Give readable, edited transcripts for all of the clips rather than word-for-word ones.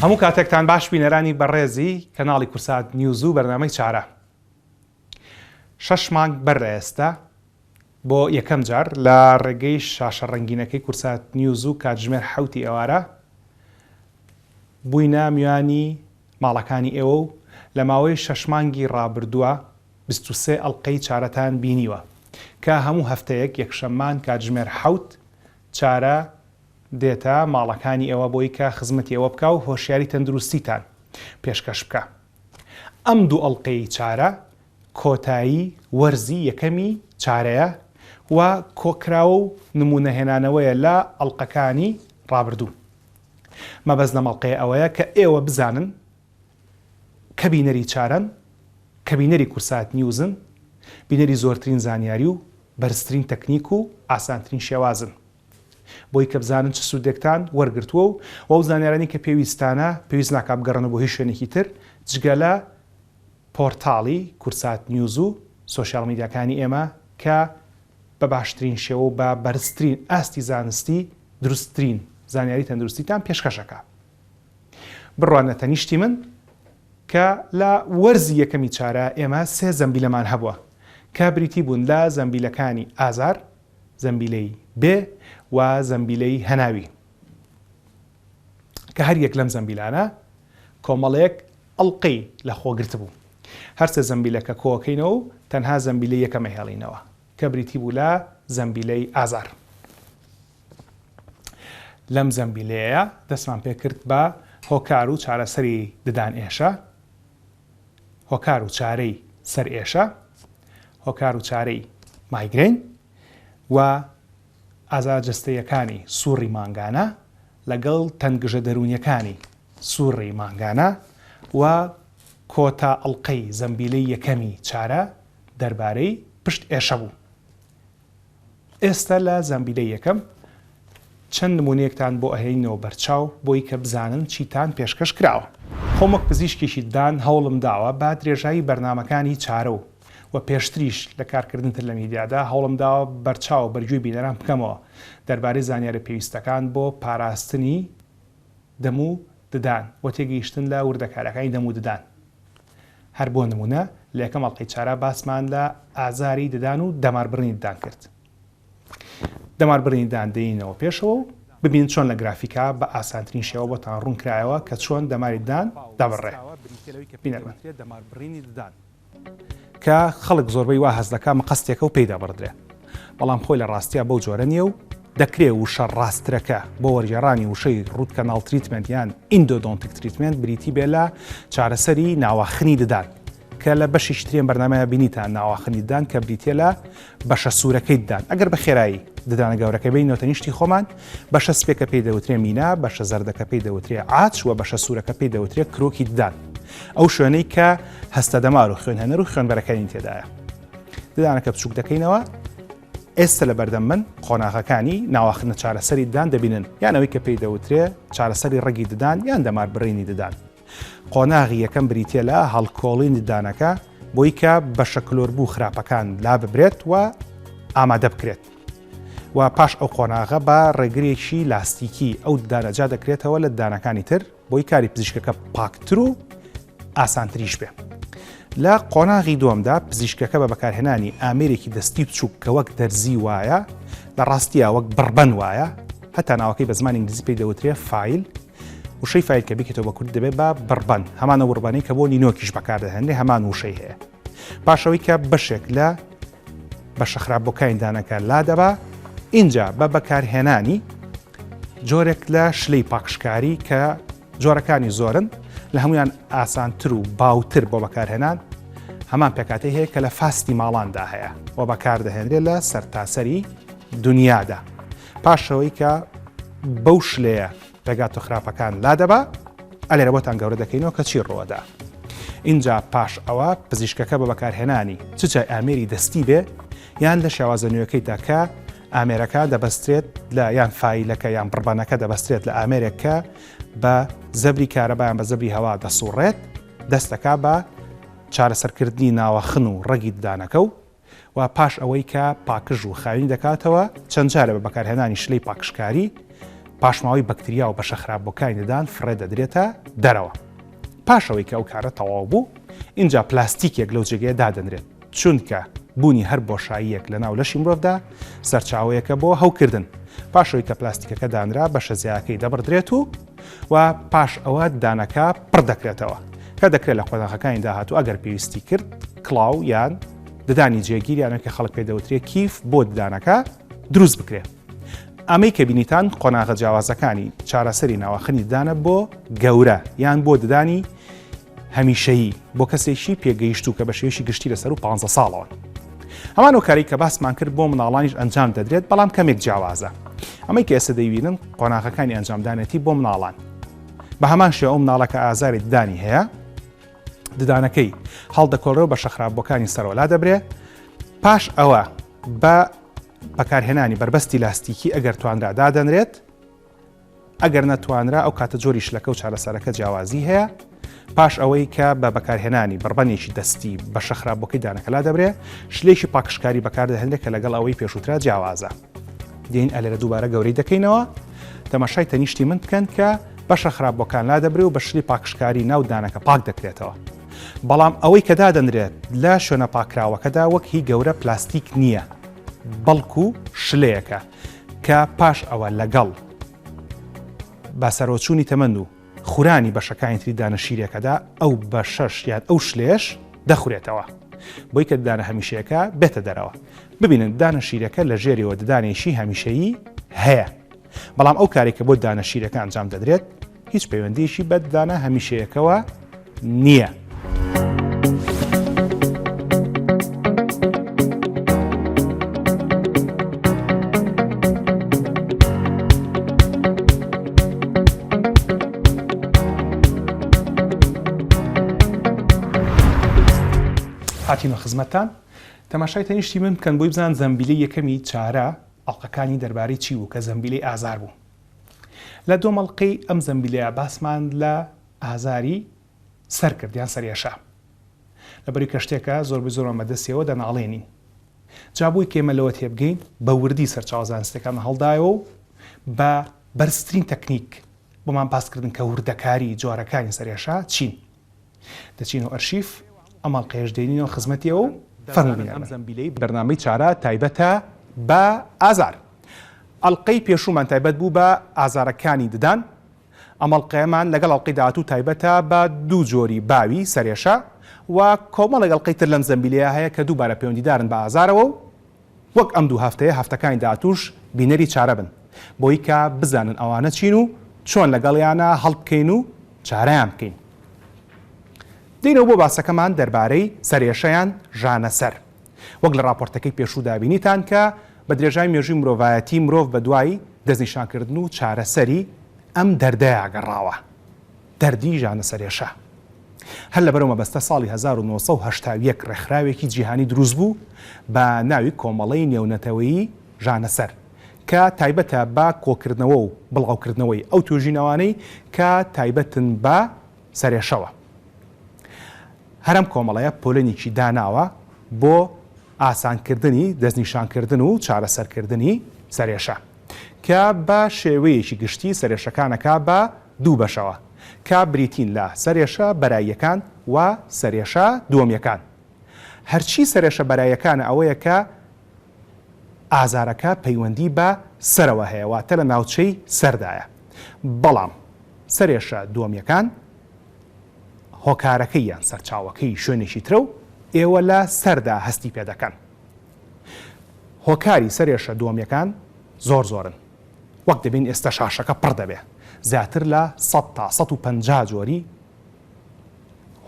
هەموو کاتێکتان باش بینەرانی بەڕێزی کەناڵی کورسات نیوز و بەرنامەی چارە. شەش مانگ بەر لە ئێستا بۆ یەکەم جار لە ڕێگەی شاشە ڕەنگینەکەی کورسات نیوز و کاتژمێر حەوتی ئێوارە بووینە میوانی ماڵەکانی ئێوە و لە ماوەی شەش مانگی ڕابردووە 23 ئەڵقەی چارەتان بینیوە کە هەموو هەفتەیەک یەکشەممان کاتژمێر حەوت چارە دێتە ماڵەکانی ئێوە بۆی کە خزمەتی ئێوە بکا و هۆشیاری تەندروستیتان پێشکەش بکا. ئەم دوو ئەڵقەی چارە کۆتایی وەرزی یەکەمی چارەیە و کۆکراوە و نموونە هێنانەوەیە لە ئەڵقەکانی ڕابردوو. مەبەست لەم ئەڵقەیە ئەوەیە کە ئێوە بزانن کە بینەری چارەن، کە بینەری کورسات نیوزن، بینەری زۆرترین زانیاری و بەرزترین تەکنیک و ئاسانترین شێوازن. بۆی کە بزانن چ سوودێکتان وەرگرتووە و ئەو زانیارانەی کە پێویستتانە پێویست ناکا بگەڕێنەوە بۆ هیچ شوێنێکی تر جگە لە پۆرتاڵی کورسات نیوز و سۆشیال میدیاکانی ئێمە کە بە باشترین شێوە و بە بەرزترین ئاستی زانستی دروستترین زانیاری تەندروستیتان پێشکەش ئەکا. بڕواننە تەنیشتی من کە لە وەرزی یەکەمی چارە ئێمە سێ زەمبیلەمان هەبووە کە بریتی بوون لە زەمبیلەکانی ئازار، زەمبیلەی بێ و زەمبیلەی هەناوی کە هەر یەک لەم زەمبیلانە کۆمەڵێک ئەڵقەی لە خۆگرتبوو. هەرسێ زەمبیلەکە کۆکەینەوە و تەنها زەمبیلەی یەکەم ئەهێڵینەوە کە بریتی بوو لە زەمبیلەی ئازار. لەم زەمبیلەیە دەستمان پێکرد بە هۆکار و چارەسەری ددان ئێشە، هۆکار و چارەی سەرئێشە، هۆکار و چارەی مایگرەین و ئازارە جەستەییەکانی سوڕی مانگانە لەگەڵ تەنگژە دەروونیەکانی سوڕی مانگانە و کۆتا ئەڵقەی زەمبیلەی یەکەمی چارە دەربارەی پشت ئێشە بوو. ئێستا لە زەمبیلەی یەکەم چەند نمونەیەکتان بۆ ئەهێنینەوە بەرچاو بۆی کە بزانن چیتان پێشکەش کراوە. خۆم وەک پزیشکێکی ددان هەوڵم داوە بە درێژایی بەرنامەکانی چارە و و پێشتریش لە کارکردن تر لە میدیادا هەوڵم داوە بەرچاو و بەرگوێی بینەران بکەمەوە دەربارەی زانیارە پێویستەکان بۆ پاراستنی دەم و ددان و تێگەیشتن لە وردەکاریەکانی دەم و ددان. هەر بۆ نموونە لە یەکەم ئەڵقەی چارا باسمان لە ئازاری ددان و دەماربڕینی ددان کرد. دەماربڕینی ددان دێنینەوە پێشەوە و ببینن چۆن لە گرافیکا بە ئاسانترین شێوە بۆتان ڕوون کرایەوە کە چۆن دەماری ددان دەبڕێ. بینەر بن. کە خەڵک زۆربەی وا هەست دەکا مقەستێکە و پێی دەبڕدرێ بەڵام خۆی لە ڕاستیا بەو جۆرە نییە و دەکرێ وشە ڕاستترەکە بۆ وەرگێڕانی وشەی root canal treatment یان endodontic treatment بریتی بێ لە چارەسەری ناواخنی ددان کە لە بەشێکی تری ئەم بەرنامەیە بینیتان ناواخنی ددان کە بریتیە لە بەشە سوورەکەی ددان ئەگەر بە خێرایی ددانە گەورەکە بینەوە تەنیشتی خۆمان بەشە سپێکە پێی دەوترێ مینا بەشە زەردەکە پێی دەوترێ عاچ و بەشە سوورەکە پێی دەوترێ کرۆکی ددان ئەو شوێنەی کە هەستە دەمار و خوێنهێنەر و خوێنبەرەکانی تێدایە ددانەکە بچوک دەکەینەوە ئێستا لە بەردەم من قۆناغەکانی ناواخنە چارەسەری ددان دەبینن یان ئەوەی کە پێی دەوترێ چارەسەری ڕەگی ددان یان دەمار بڕینی ددان قۆناغی یەکەم بریتیە لە هەڵکۆڵین ددانەکە بۆی کە بەشە کلۆربوو خراپەکان لاببرێت و ئامادە بکرێت و پاش ئەو قۆناغە بە ڕێگرێکی لاستیکی ئەو ددانە جا دەکرێتەوە لە ددانەکانی تر بۆی کاری پزیشکەکە پاکتر و ئاسانتریش بێ. لە قۆناغی دووەمدا پزیشکەکە بە بەکارهێنانی ئامێرێکی دەستی بچووک کە وەک دەرزی وایە لە ڕاستیە وەک بڕبەن وایە هەتا ناوەکەی بە زمانی ئینگلیزی پێی دەوترێ file وشەی file کە بیکەیتەوە بە کوردی دەبێت بە بڕبەن هەمان ئەو بڕبەنەی کە بۆ نینۆکیش بەکاردەهێنرێ هەمان وشەی هەیە پاشەوەی کە بەشێک لە بەشە خراپبووەکانی دانەکە لادەبا ئینجا بە بەکارهێنانی جۆرێک لە شلەی پاکشکاری کە جۆرەکانی زۆرن لە هەمویان ئاسانتر و باوتر بۆ بەکارهێنان هەمان پێکاتی هەیە کە لە فاستی ماڵاندا هەیە و بەکاردەهێنرێت لە سەرتاسەری دنیادا پاشەوەی کە بەو شلەیە پێگاتە خراپەکان لادەبا ئەلێرە بۆتان گەورە دەکەینەوە کە چی ڕووەدا. ئینجا پاش ئەوە پزیشکەکە بە بەکارهێنانی چ جای ئامێری دەستی بێ یان لە شێوازە نوێەکەیدا کە ئامێرەکە دەبەسترێت لە یان فایلەکە یان بڕبەنەکە دەبەسترێت لە ئامێرێک کە بە زەبری کارەبایان بە زەبری هەوا دەسوڕێت دەستەکە بە چارەسەرکردنی ناوەخن و ڕەگی ددانەکە و و پاش ئەوەی کە پاکژ و خاوێنی دەکاتەوە چەند جارێ بە بەکارهێنانی شلەی پاکژکاری. پاشماوەی بەکتریا و بەشە خراپبووەکانی ددان فڕێ دەدرێتە دەرەوە. پاش ئەوەی کە ئەو کارە تەواو بوو، ئینجا پلاستیکێک لەو جێگەیە دادەنرێت، چونکە بوونی هەر بۆشاییەک لەناو لەشی مرۆڤدا سەرچاوەیەکە بۆ هەوکردن. پاش ئەوەی کە پلاستیکەکە دانرا، بەشە زیایەکەی دەبڕدرێت و و پاش ئەوە ددانەکە پڕ دەکرێتەوە، کە دەکرێت لە قۆناغەکانی داهاتوو ئەگەر پێویستی کرد کڵاو یان ددانی جێگیر یان کە خەڵک پێ دەوترێت کیف بۆ ددانەکە دروست بکرێت. ئەمەی کە بینیتان قۆناغە جیاوازەکانی چارەسەری ناواخنی ددانە بۆ گەورە یان بۆ ددانی هەمیشەیی بۆ کەسێکی پێگەیشتوو کە بە شێوەیەکی گشتی لە سەروو 15 ساڵەوەن. هەمان ئەو کارەی کە باسمان کرد بۆ مناڵانیش ئەنجام دەدرێت بەڵام کەمێک جیاوازە. ئەمەی کە ئێستا دەیبینن قۆناغەکانی ئەنجامدانێتی بۆ مناڵان. بە هەمان شێوە ئەو مناڵە کە ئازاری ددانی هەیە ددانەکەی هەڵدەکۆڵێ و بەشە خراپبووەکانی سەرەوە لادەبرێ پاش ئەوە بە بەکارهێنانی بەربەستی لاستیکی ئەگەر توانرا دادەنرێت ئەگەر نەتوانرا ئەو کاتە جۆری شلەکە و چارەسەرەکە جیاوازی هەیە پاش ئەوەی کە بە بەکارهێنانی بڕبەنێکی دەستی بەشە خراپبووەکەی دانەکە لادەبرێ شلێکی پاکژکاری بەکاردەهێنرێت کە لەگەڵ ئەوەی پێشووترا جیاوازە دێین ئەلێرە دووبارە گەورەی دەکەینەوە تەماشای تەنیشتی من بکەن کە بەشە خراپبووەکان لادەبرێ و بە شلی پاکژکاری ناو دانەکە پاک دەکرێتەوە بەڵام ئەوەی کە دادەنرێت لە شوێنە پاکراوەکەدا وەک هی گەورە پلاستیک نییە بەڵکو شلەیەکە کە پاش ئەوە لەگەڵ بەسەرۆچوونی تەمەن و خورانی بەشەکانی تری دانە شیرەکەدا ئەو بەشەش یان ئەو شلێش دەخورێتەوە بۆی کە ددانە هەمیشەیەکە بێتە دەرەوە ببینن دانە شیرەکە لە ژێرەوە ددانێکی هەمیشەیی هەیە بەڵام ئەو کارێک کە بۆ دانە شیرەکە ئەنجام دەدرێت هیچ پەیوەندیەکی بە ددانە هەمیشەیەکەوە نییە. هاتینە خزمەتتان تەماشای تەنیشتی من بکەن بۆی بزان زەمبیلەی یەکەمی چارە ئەڵقەکانی دەربارەی چی بوو کە زەمبیلەی ئازار بوو لە دووەم ئەڵقەی ئەم زەمبیلەیە باسمان لە ئازاری سەر کرد یان سەرئێشە لەبەری کە شتێکە زۆربەی زۆرمان بەدەستیەوە دەناڵێنین جا بۆی کە ئێمە لەوە تێبگەین بە وردی سەرچاوە زانستیەکان هەڵدایەوە و بە بەرزترین تەکنیک بۆمان باس کردن کە وردەکاری جۆرەکانی سەرئێشە چین. دەچینەوە ئەرشیف، ئەم ئەڵقەیەش دێنینەوە خزمەتی ئەو فەرموو بینەر بن. ئەم زەمبیلەی بەرنامەی چارە تایبەتە بە ئازار. ئەڵقەی پێشوومان تایبەت بوو بە ئازارەکانی ددان، ئەم ئەڵقەیەمان لەگەڵ ئەڵقەی داهاتوو تایبەتە بە دوو جۆری باوی سەرێشە و کۆمەڵێک ئەڵقەی تر لەم زەمبیلەیە هەیە کە دووبارە پەیوەندیدارن بە ئازارەوە و وەک ئەم دوو هەفتەیە هەفتەکانی داهاتووش بینەری چارە بن بۆی کە بزانن ئەوانە چین و چۆن لەگەڵیانا هەڵبکەین و چارەیان بکەین. دێینەوە بۆ باسەکەمان دەربارەی سەرئێشە یان ژانەسەر. وەک لە ڕاپۆرتەکەی پێشوودا بینیتان کە بە درێژای مێژووی مرۆڤایەتی مرۆڤ بەدوای دەستنیشانکردن و چارەسەری ئەم دەردەیا گەڕاوە. دەردی ژانەسەرێشە. هەر لەبەرئەو مەبەستە ساڵی 1981 ڕێکخراوێکی جیهانی دروست بوو بە ناوی کۆمەڵەی نێونەتەوەیی ژانەسەر کە تایبەتە بە کۆکردنەوە و بڵاوکردنەوەی ئەو توێژینەوانەی کە تایبەتن بە سەرێشەوە. هەر ئەم کۆمەڵەیە پۆلێنێکی داناوە بۆ ئاسانکردنی دەستنیشانکردن و چارەسەرکردنی سەرێشە کە بە شێوەیەکی گشتی سەرێشەکان ئەکا بە دوو بەشەوە کە بریتین لە سەرێشە بەراییەکان و سەرێشە دووەمیەکان. هەرچی سەرێشە بەراییەکانە ئەوەیە کە ئازارەکە پەیوەندی بە سەرەوە هەیە واتە لە ناوچەی سەردایە بەڵام سەرێشە دووەمیەکان هۆکارەکەی یان سەرچاوەکەی شوێنێکی ترە و ئێوە لە سەردا هەستی پێ دەکەن. هۆکاری سەرێشە دووەمیەکان زۆر زۆرن وەک دەبین ئێستا شاشەکە پڕ دەبێ زیاتر لە 100 تا 150 جۆری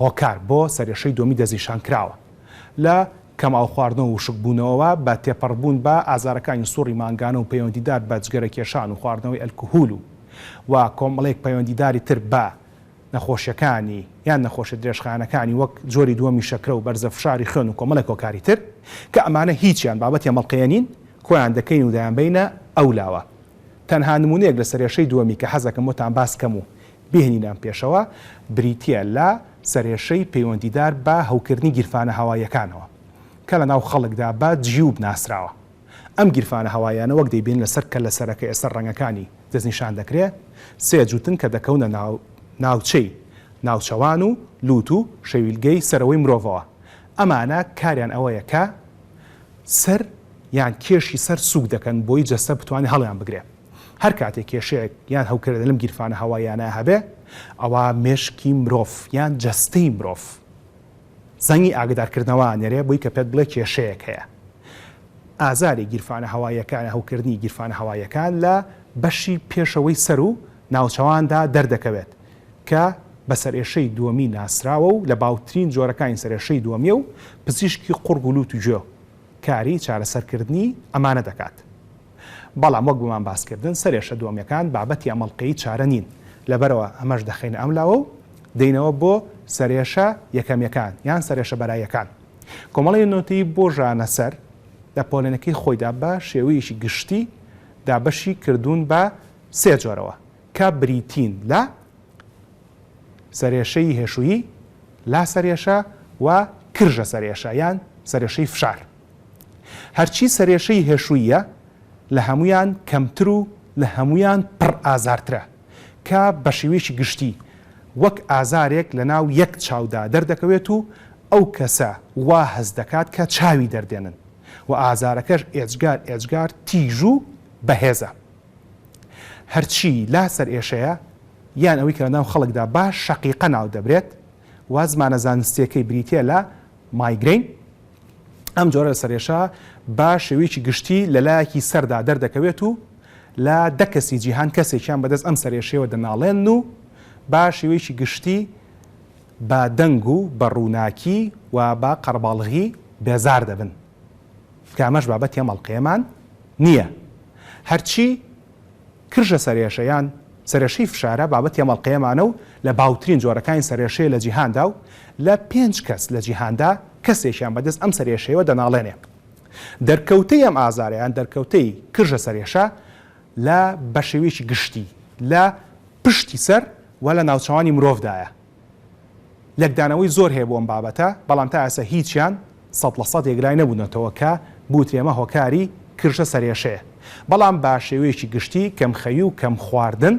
هۆکار بۆ سەرێشەی دووەمی دەستنیشان کراوە لە کەم ئاوخواردنەوە و وشکبوونەوەوە بە تێپەڕبوون بە ئازارەکانی سوڕی مانگانە و پەیوەندیدار بە جگەرەکێشان و خواردنەوەی ئەلکهول و و کۆمەڵێک پەیوەندیداری تر بە نەخۆشیەکانی یان نەخۆشیە درێژخایەنەکانی وەک جۆری دووەمی شەکرە و بەرزە فشاری خوێن و کۆمەڵێک هۆکاری تر کە ئەمانە هیچیان بابەتی ئەم ئەڵقەیە نین کۆیان دەکەین و دەیانبەینە ئەو لاوە تەنها نمونەیەک لە سەرێشەی دووەمی کە حەزەکەم بۆتان باس کەم و بهێنینان پێشەوە بریتیە لە سەرێشەی پەیوەندیدار بە هەوکردنی گیرفانە هەواییەکانەوە کە لەناو خەڵکدا بە جیوب ناسراوە. ئەم گیرفانە هەواییانە وەک دەیبینن لەسەر کەللەسەرەکە ئێستا ڕەنگەکانی. دەستنیشان دەکرێ، سێ جووتن کە دەکەونە ناوچەی ناوچەوان و لووت و شەویلگەی سەرەوەی مرۆڤەوە. ئەمانە کاریان ئەوەیە کە سەر یان کێشی سەر سووک دەکەن بۆی جەستە بتوانێ هەڵیان بگرێ. هەر کاتێ کێشەیەک یان هەوکردن لەم گیرفانە هەواییانە هەبێ ئەوا مێشکی مرۆڤ یان جەستەی مرۆڤ زەنگی ئاگدارکردنەوە ئەنێرێ بۆی کە پێت بڵێ کێشەیەک هەیە. ئازاری گیرفانە هەواییەکان هەوکردنی گیرفانە هەواییەکان لە بەشی پێشەوەی سەر و ناوچەواندا دەردەکەوێت کە بە سەرئێشەی دووەمی ناسراوە و لە باوترین جۆرەکانی سەرئێشەی دووەمیە و پزیشکی قوڕگ و لوت و گوێ کاری چارەسەرکردنی ئەمانە دەکات. بەڵام وەک بۆمان باسکردن سەرئێشە دووەمیەکان بابەتی ئەمەڵقەیی چارە نین، لەبەرئەوە ئەمەش دەخەینە ئەم لاوە و دێینەوە بۆ سەرئێشە یەکەمیەکان یان سەرئێشە بەراییەکان. کۆمەڵەی نۆتەیی بۆ ژانەسەر لە پۆلێنەکەی خۆیدا بە شێوەیەکی گشتی دابەشی کردوون بە سێ جۆرەوە کە بریتین لە، سەرئێشەی هێشوویی، لا سەرئێشە و کرژە سەرئێشە یان سەرئێشەی فشار. هەرچی سەرئێشەی هێشووییە لە هەموویان کەمتر و لە هەموویان پڕ ئازارترە کە بە شێوەیەکی گشتی وەک ئازارێک لە ناو یەک چاودا دەردەکەوێت و ئەو کەسە وا هەست دەکات کە چاوی دەردێنن و ئازارەکەش ئێجگار ئێجگار تیژ و بەهێزە. هەرچی لا سەرئێشەیە یان ئەوەی کە لە ناو خەڵکدا بە شەقیقە ناو دەبرێت و زمانە زانستییەکەی بریتییە لە مایگرەین، ئەم جۆرە لە سەرئێشە بە شێوەیەکی گشتی لە لایەکی سەردا دەردەکەوێت و لە دە کەسی جیهان کەسێکیان بەدەست ئەم سەرئێشەیەوە دەناڵێنن و بە شێوەیەکی گشتی بە دەنگ و بە ڕووناکی و بە قەرەباڵغی بێزار دەبن کە ئەمەش بابەتی ئەم ئەڵقەیەمان نییە. هەرچی کرژە سەرئێشە یان سەرئێشەی فشارە بابەتی ئەم ئەڵقەیەمانە و لە باوترین جۆرەکانی سەرئێشەیە لە جیهاندا و لە پێنج کەس لە جیهاندا کەسێکیان بەدەست ئەم سەرئێشەیەوە دەناڵێنێ. دەرکەوتەی ئەم ئازارە یان دەرکەوتەی کرژە سەرئێشە لە بە شێوەیەکی گشتی لە پشتی سەر و لە ناوچەوانی مرۆڤدایە. لێکدانەوەی زۆر هەیە بۆ ئەم بابەتە، بەڵام تا ئێستا هیچیان 100% یەکلای نەبوونەتەوە کە بوترێ ئەمە هۆکاری کرژە سەرئێشەیە. بەڵام بە شێوەیەکی گشتی کەمخەوی و کەم خواردن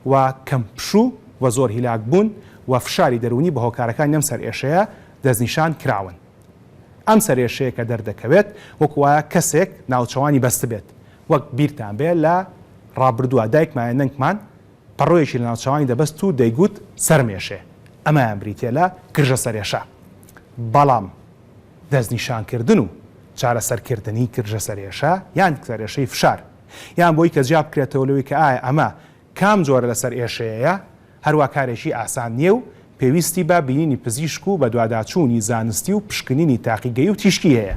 و کەم پشوو و زۆر هیلاک بوون و فشاری دەروونی بە هۆکارەکانی ئەم سەرئێشەیە دەستنیشان کراون. ئەم سەرئێشەیە کە دەردەکەوێت وەکو وایە کەسێک ناوچەوانی بەستبێت. وەک بیرتان بێ لە ڕابردووە دایکمان یان نەنکمان پەڕۆیەکی لە ناوچەوانی دەبەست و دەیگوت سەرمێشێ، ئەمەیان بریتیە لە کرژە سەرێشە. بەڵام دەستنیشانکردن و چارەسەرکردنی کرژە سەرێشە یان سەرێشەی فشار، یان بۆی کە جیا بکرێتەوە لەوەی کە ئایا ئەمە کام جۆرە لە سەرئێشەیەیە، هەروا کارێکی ئاسان نییە و پێویستی بە بینینی پزیشک و بەدواداچوونی زانستی و پشکنینی تاقیگەیی و تیشکی هەیە.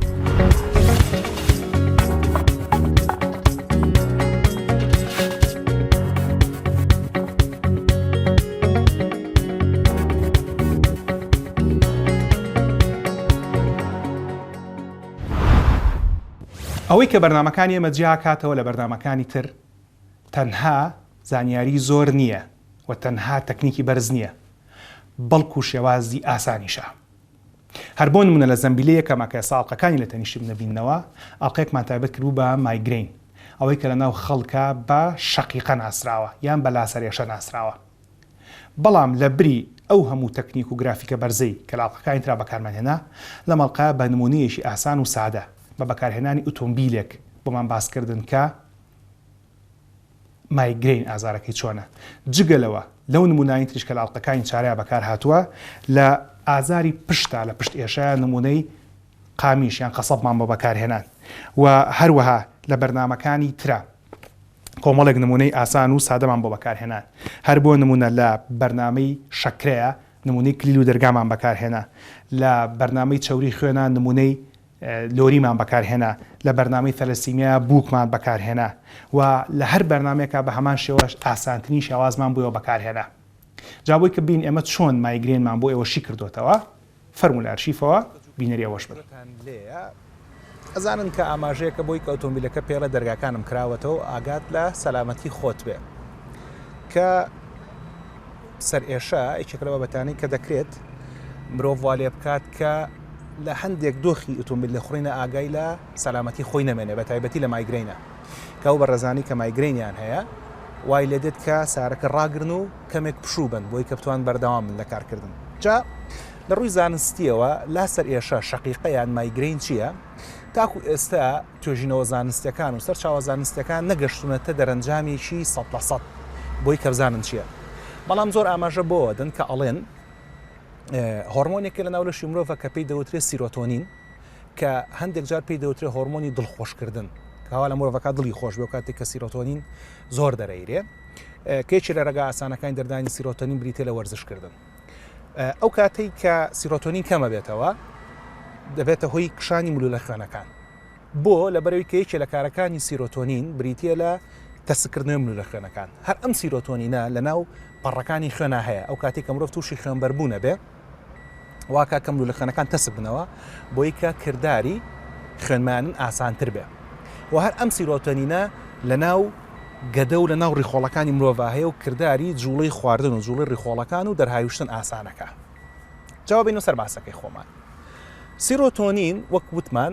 ئەوەی کە بەرنامەکانی ئێمە جیاکاتەوە لە بەرنامەکانی تر تەنها زانیاری زۆر نییە و تەنها تەکنیکی بەرز نییە بەڵکو شێوازی ئاسانیشە. هەر بۆ نمونە لە زەمبیلە یەکەما کە ئێستا ئەڵقەکانی لە تەنیشتی بنەبیننەوە ئەڵقەیەکمان تایبەت کردبوو بە مایگرەین ئەوەی کە لەناو خەڵکا بە شەقیقە ناسراوە یان بە لاسەرئێشە ناسراوە بەڵام لە بری ئەو هەموو تەکنیک و گرافیکە بەرزەی کە لە ئەڵقەکانی ترا بەکارمان هێنا لەم ئەڵقەیە بە نمونەیەکی ئاسان و سادە بە بەکارهێنانی ئوتۆمبیلێک بۆمان باسکردن کە مایگرەین ئازارەکەی چۆنە؟ جگە لەوە لەو نمونانی تریش کە لە ئەڵقەکانی چارەیا بەکار هاتووە لە ئازاری پشتا لە پشت ئێشەیا نمونەی قامیش یان قەسەبمان بۆ بەکارهێنان و هەروەها لە بەرنامەکانی ترا کۆمەڵێک نمونەی ئاسان و سادەمان بۆ بەکارهێنان هەر بۆ نمونە لە بەرنامەی شەکرەیە نمونەی کلیل و دەرگامان بەکارهێنا لە بەرنامەی چەوری خوێنا نمونەی لۆریمان بەکارهێنا، لە بەرنامەی ثەلەسیمیا بووکمان بەکارهێنا و لە هەر بەرنامەیەکا بە هەمان شێوەش ئاسانترین شێوازمان بۆ ئێوە بەکارهێنا. جا بۆی کە بین ئێمە چۆن مایگرێنمان بۆ ئێوە شی کردۆتەوە، فەرموو لە ئەرشیفەوە بینەری ئەوەش بن. ئەزانن کە ئاماژەیەکە بۆی کە ئۆتۆمبیلەکە پێڵێ دەرگاکانم کراوەتەوە و ئاگات لە سەلامەتی خۆت بێ. کە سەرئێشە یەکێکە لە بابەتانەی کە دەکرێت مرۆڤ وا لێ بکات کە لە هەندێک دۆخی ئۆتۆمبیل لێخوڕینە ئاگای لە سەلامەتی خۆی نەمێنێ بە تایبەتی لە مایگرینە کە ئەو بەڕێزانی کە مایگرینیان هەیە. وای لێدێت کە سارەکە ڕاگرن و کەمێک پشوو بن بۆی کە بتوان بەردەوام بن لە کارکردن. جا لە ڕووی زانستییەوە لا سەرئێشە، شەقیقە یان مایگرەین چییە؟ تاکو ئێستا توێژینەوە زانستیەکان و سەرچاوە زانستیەکان نەگەشتونەتە دەرەنجامێکی 100% بۆی کە بزانن چییە. بەڵام زۆر ئاماژە بۆوە دەن کە ئەڵێن هۆرمۆنێکە لە ناو لەشی مرۆڤە کە پێی دەوترێت سیرۆتۆنین کە هەندێک جار پێی دەوترێت هۆرمۆنی دڵخۆشکردن کەوا لە مرۆڤەکە دڵی خۆش بێ کاتێک کە سیرۆتۆنین زۆر دەرەیرێ کێکی لە ڕێگا ئاسانەکانی دەردانی سیرۆتۆنین بریتە لە وەرزشکردن ئەو کاتەی کە سیرۆتۆنین کەمە بێتەوە دەبێتە هۆی کشانی ملولە خوێنەکان بۆ لەبەرەوەی کە یەکێ لە کارەکانی سیرۆتۆنین بریتە لە تەسکردنەوەی ملولە خوێنەکان هەر ئەم سیرۆتۆنینە لە ناو پەڕەکانی خوێنا هەیە ئەو کاتێک کە مرۆڤ تووشی خوێنبەربوونە بێ واکا کە ملولە خوێنەکان تەسک بنەوە بۆی کە کرداری خوێنمانن ئاسانتر بێ و هەر ئەم سیرۆتۆنینە لە ناو گەدە و لە ناو ڕیخۆڵەکانی مرۆڤ هەیە و کرداری جوڵەی خواردن و جوڵەی ڕیخۆڵەکان و دەرهاویشتن ئاسانەکە جا بینە سەر باسەکەی خۆمان سیرۆتۆنین وەک وتمان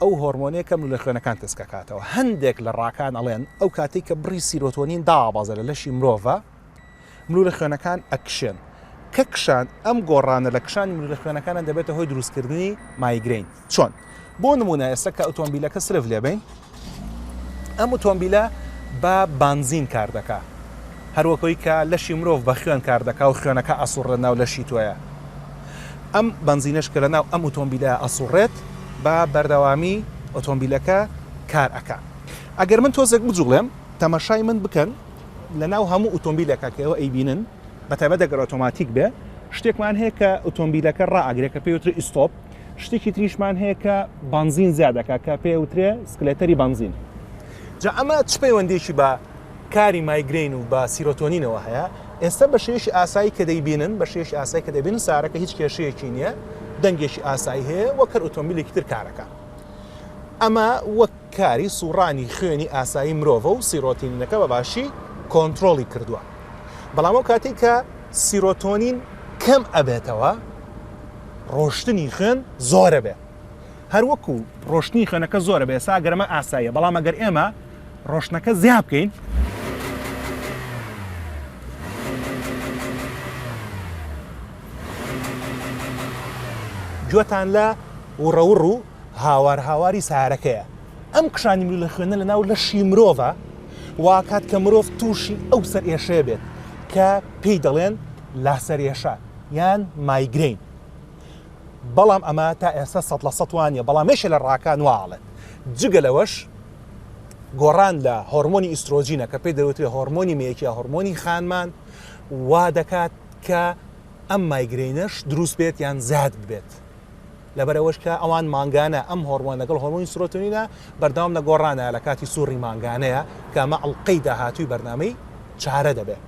ئەو هۆرمۆنەیە کە ملولە خوێنەکان تەسکەکاتەوە هەندێک لە ڕاکان ئەڵێن ئەو کاتێک کە بڕی سیرۆتۆنین دابەزە لە لەشی مرۆڤە ملولە خوێنەکان ئەکشێن کە کشان ئەم گۆڕانە لە کشانی ملولە خوێنەکانە دەبێتە هۆی دروستکردنی مایگرین چۆن؟ بۆ نمونە ئێستا کە ئۆتۆمبیلەکە سلف لێبین ئەم ئۆتۆمبیلە بە بانزین کار دەکا هەروەکەوەی کە لەشی مرۆڤ بە خوێن کار دەکا و خوێنەکە ئەسوڕێت ناو لەشی تۆیە ئەم بەنزینەش کە لە ناو ئەم ئۆتۆمبیلە ئەسوڕێت بە بەردەوامی ئۆتۆمبیلەکە کار ئەکا ئەگەر من تۆزێک بجوڵێم تەمەشای من بکەن لە ناو هەموو ئۆتۆمبیلێکا کە ئێوە ئەیبینن بە تایبەت ئەگەر ئۆتۆماتیک بێ شتێکمان هەیە کە ئۆتۆمبیلەکە ڕائەگرێت کە پێی وترێ ئیستۆپ شتێکی تریشمان هەیە کە بەنزین زیاد دەکات کە پێی وترێ سکلێتەری بەنزین جا ئەمە چ پەیوەندیەکی بە کاری مایگرین و بە سیرۆتۆنینەوە هەیە ئێستا بە شێوەیەکی ئاسایی کە دەیبینن بە شێوەیەکی ئاسایی کە دەبینن سارەکە هیچ کێشەیەکی نییە دەنگێکی ئاسایی هەیە وەک هەر ئۆتۆمبیلێکی تر کارەکە ئەمە وەک کاری سوڕانی خوێنی ئاسایی مرۆڤە و سیرۆتینینەکە بە باشی کۆنترۆڵی کردووە بەڵام ئەو کاتێک کە سیرۆتۆنین کەم ئەبێتەوە ڕۆشتنی خوێن زۆرە بێ هەر وەکو ڕۆشتنی خوێنەکە زۆرە بێ ئێستا ئەگەر ئەمە ئاساییە بەڵام ئەگەر ئێمە ڕۆشتنەکە زیاد بکەین گوێتان لە وڕەوڕ و هاوار هاواری سارەکەیە ئەم کشانی ملولە خوێنە لە ناو لەشی مرۆڤە واکات کە مرۆڤ تووشی ئەو سەرئێشەیە بێت کە پێی دەڵێن لاسەرێشە یان مایگرین بەڵام ئەمە تا ئێستا 100% وانە بەڵام یەکێ لە ڕاکان وا ئەڵێت جگە لەوەش گۆڕان لە هۆرمۆنی ئیسترۆجینە کە پێی دەوترێت هۆرمۆنی مێیەکی یا هۆرمۆنی خانمان وا دەکات کە ئەم مایگرینەش دروست بێت یان زیاد ببێت لەبەرئەوەش کە ئەوان مانگانە ئەم هۆرمۆن لەگەڵ هۆرمۆنی سرۆتۆنینە بەردەوام لە گۆڕانە لە کاتی سوڕی مانگانەیە کە ئەمە ئەڵقەی داهاتووی بەرنامەی چارە دەبێت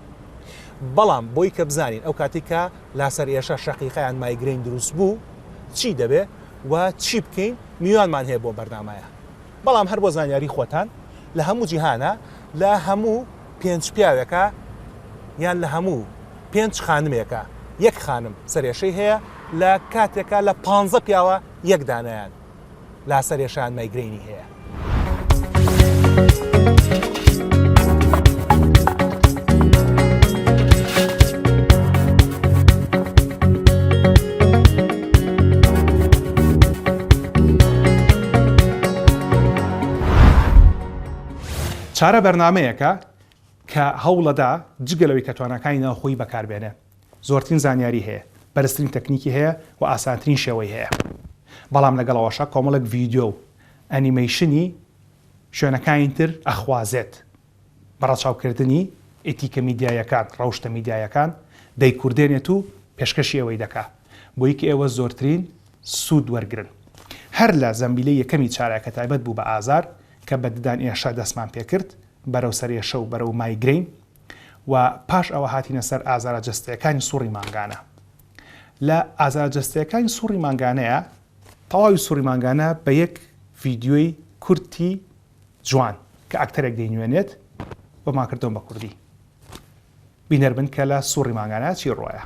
بەڵام بۆی کە بزانین ئەو کاتێک کە لاسەرئێشە شەقیقە یان مایگرین دروست بوو چی دەبێ و چی بکەین میوانمان هەیە بۆ بەرنامەیە بەڵام هەر بۆ زانیاری خۆتان لە هەموو جیهانە لە هەموو پێنج پیاوێکە یان لە هەموو پێنج خانمێکە یەک خانم سەرێشەی هەیە لە کاتێکا لە پانزە پیاوە یەک دانەیان لا سەرێشان مایگرینی هەیە. چارە بەرنامەیەکە کە هەوڵەدا جگە لەوەی کە تواناکانی ناوخۆی بەکاربێنێ زۆرترین زانیاری هەیە، بەرزترین تەکنیکی هەیە و ئاسانترین شێوەی هەیە. بەڵام لەگەڵ ئەوەشا کۆمەڵێک ڤیدیۆ و ئەنیمەیشنی شوێنەکانی تر ئەخوازێت بە ڕەچاوکردنی ئیتیکە میدیاییەکان، ڕەوشتە میدیاییەکان دەیکوردێنێت و پێشکەشی ئێوەی دەکا بۆی کە ئێوە زۆرترین سوود وەرگرن. هەر لە زەمبیلەی یەکەمی چارە کە تایبەت بوو بە ئازار کە بە ددان ئێشە دەستمان پێکرد بەرەو سەرئێشە و بەرەو مایگرەین و پاش ئەوە هاتینە سەر ئازارە جەستەیەکانی سوڕی مانگانە. لە ئازارە جەستەیەکانی سوڕی مانگانەیە تەواوی سوڕی مانگانە بە یەک ڤیدیۆی کورتی جوان کە ئەکتەرێک دەینوێنێت بۆمان کردوون بە کوردی. بینەر بن کە لە سوڕی مانگانە چی ڕۆیە.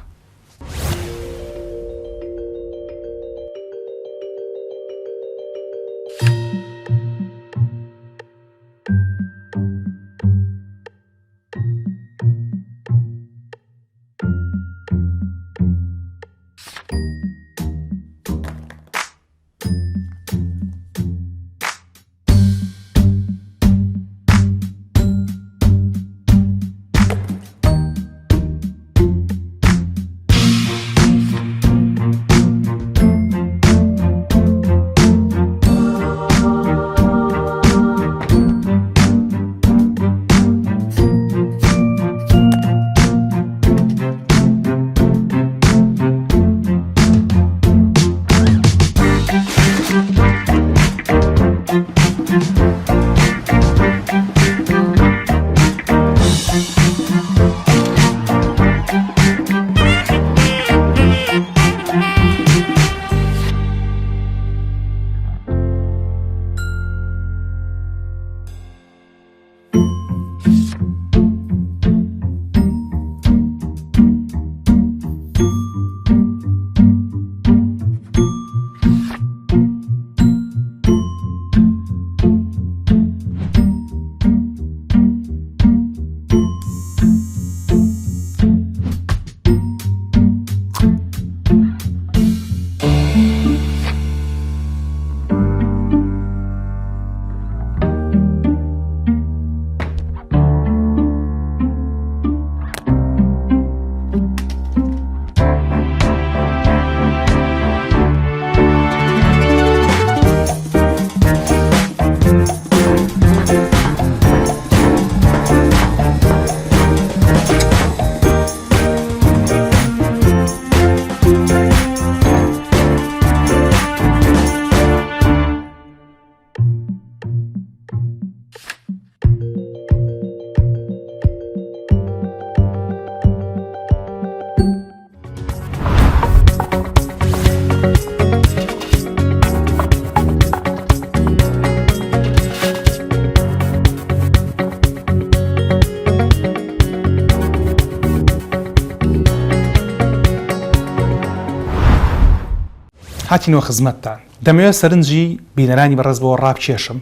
هاتینەوە خزمەتتان دەمەوێت سەرنجی بینەرانی بەڕێز بۆ ڕابکێشم